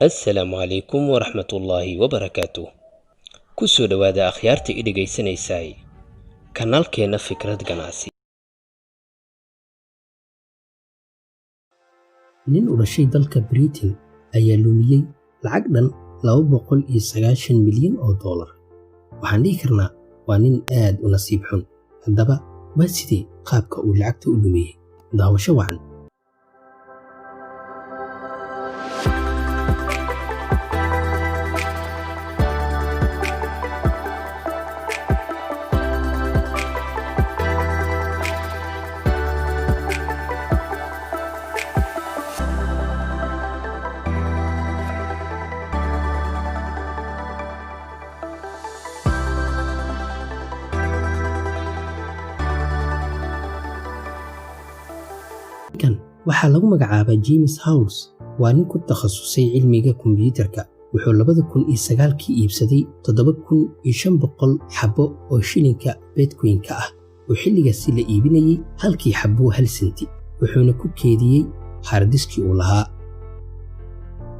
Assalaamu calaykum waraxmatullaahi wabarakaatuh. Ku soo dhowaada, akhyaarta i dhegaysanaysaay, kanaalkeenna Fikrad Ganacsi. Nin u dhashay dalka Britain ayaa lumiyey lacag dhan 290 milyan oo doolar. Waxaan dhihi karnaa waa nin aad u nasiib xun. Haddaba, waa sidee qaabka uu lacagta u lumiyey? Daawasho wacan. Ninkan waxaa lagu magacaabaa James Howells. Waa nin ku takhasusay cilmiga kombiyuutarka. Wuxuu 2009-kii iibsaday 7500 xabbo oo shilinka bitcoin-ka ah, oo xilligaasi la iibinayay halkii xabbo 1 senti, wuxuuna ku keediyey hard disk-ii uu lahaa.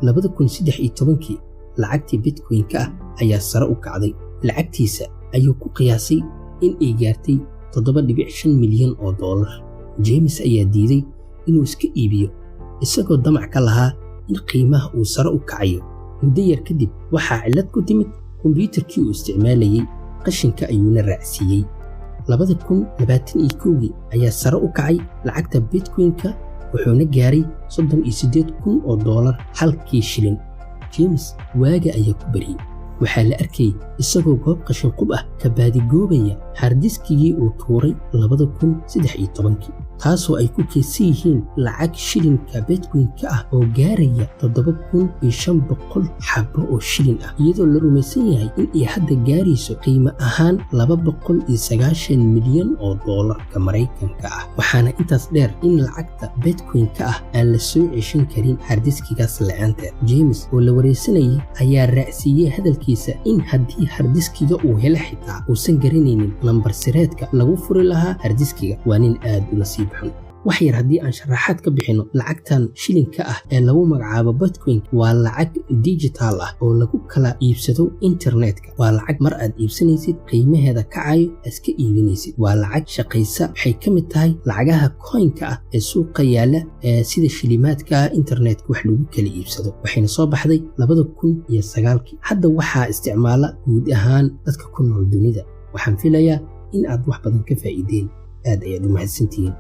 2013-kii lacagtii bitcoin-ka ah ayaa sare u kacday. Lacagtiisa ayuu ku qiyaasay in ay gaartay 7.5 milyan oo doolar. James ayaa diiday inuu iska iibiyo, isagoo damac ka lahaa in qiimaha uu sare u kacayo. Muddo yar kadib waxaa cillad ku timid kombiyuutarkii uu isticmaalayey, qashinka ayuuna raacsiiyey. 2021-kii ayaa sare u kacay lacagta bitcoin-ka, wuxuuna gaaray 38,000 oo doolar halkii shilin. James waaga ayaa ku bariyey. Waxaa la arkayay isagoo goob qashin qub ah ka baadigoobaya hard disk-igii uu tuuray 2013-kii, taasoo ay ku keedsan yihiin lacag shilinka bitcoin-ka ah oo gaaraya 7500 xabo oo shilin ah, iyadoo la rumaysan yahay in ay hadda gaarayso qiimo ahaan 290 milyan oo doolarka Maraykanka ah. Waxaana intaas dheer in lacagta bitcoin-ka ah aan la soo ceshan karin hard disk-igaas la'aanteed. James oo la wareysanayay ayaa raacsiiyey hadalkiisa in haddii hard disk-iga uu helo xitaa uusan garanaynin lambar sireedka lagu furi lahaa hard disk-iga. Waa nin aad u nasiib xun. Wax yar haddii aan sharaxaad ka bixinno, lacagtan shilinka ah ee lagu magacaabo bitcoin waa lacag digital ah oo lagu kala iibsado internetka. Waa lacag mar aad iibsanaysid qiimaheeda kacayo, iska iibinaysid. Waa lacag shaqaysa. Waxay ka mid tahay lacagaha coin-ka ah ee suuqa yaala, ee sida shilimaadka internetka wax lagu kala iibsado. Waxayna soo baxday 2009-kii. Hadda waxaa isticmaala guud ahaan dadka ku nool dunida. Waxaan filayaa in aad wax badan ka faa'iideen. Aad ayaad u mahadsantihiin.